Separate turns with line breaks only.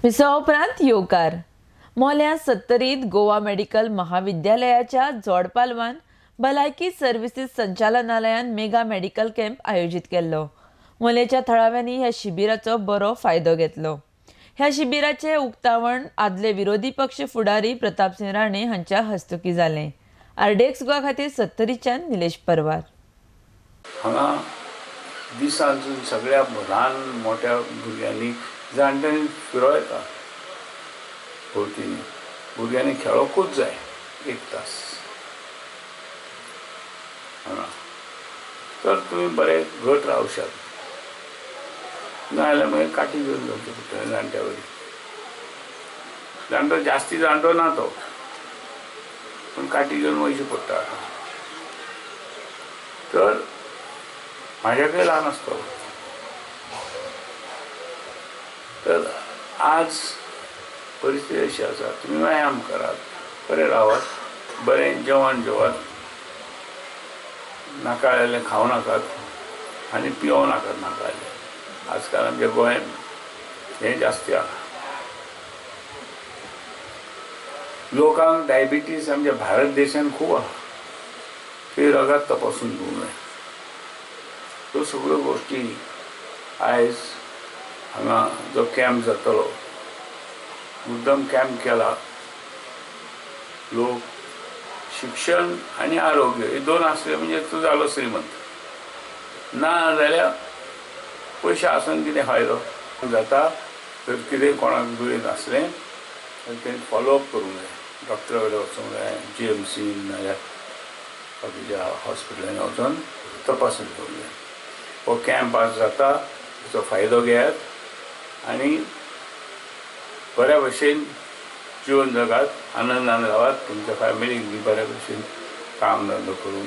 विसवा उपरांत येवकार. मोल्यां सत्तरीत गोवा मेडिकल महाविद्यालयाच्या जोडपालवान भलायकी सर्विसीस संचालनालयान मेगा मेडिकल कॅम्प आयोजीत केल्लो. मोलेच्या थळाव्यांनी ह्या शिबिराचो बरो फायदो घेतलो. ह्या शिबिराचें उक्तावण आदले विरोधी पक्ष फुडारी प्रतापसिंह राणे हांच्या हस्तुकीं जालें. आरडीएक्स गोवा खातीर सत्तरीच्यान निलेश परवार.
हांगा दिसांतून सगळ्या ल्हान मोठ्या भुरग्यांनी जाणट्यांनी फिरो येता. भोंवतीनी भुरग्यांनी खेळोकूच जाय एक तास हांगा, तर तुमी बरे घट रावंक शकता. ना जाल्यार मागीर काठी घेवन जावचें पडटलें जाणट्या वरी. जाणटो जास्ती जाणटो ना तो, पूण काठी घेवन वयचें पडटा. तर म्हाज्याकय ल्हान आसतलो. तर आज परिस्थिती अशी आसा, तुमी व्यायाम करात, बरें रावात, बरें जेवण जेवात, नाका जाल्यार खावं नाकात आनी पिवं नाकात नाका जाल्यार. आजकाल आमच्या गोंयांत हें जास्ती आसा. लोकांक डायबिटीज आमच्या भारत देशांत खूब आसा, ती रगत तपासून घेवंक जाय. ह्यो सगळ्यो गोश्टी आयज हांगा जो कॅम्प जातलो, मुद्दम कॅम्प केला. लोक शिक्षण आनी आरोग्य हे दोन आसले म्हणजे तूं जालो श्रीमंत. ना जाल्यार पयशे आसून कितें फायदो जाता. तर कितें कोणाक दुयेंत आसलें तर तें फॉलोअप करूंक जाय, डॉक्टरा कडेन वचूंक जाय, GMC नाजाल्यार बाकीच्या हॉस्पिटलांनी वचून तपासून घेवंक जाय. हो कॅम्प आज जाता, ताचो फायदो घेयात आनी बऱ्या भशेन जिवन जगात, आनंदान रावात, तुमच्या फॅमिलीक बी बऱ्या भशेन काम धंदो करून.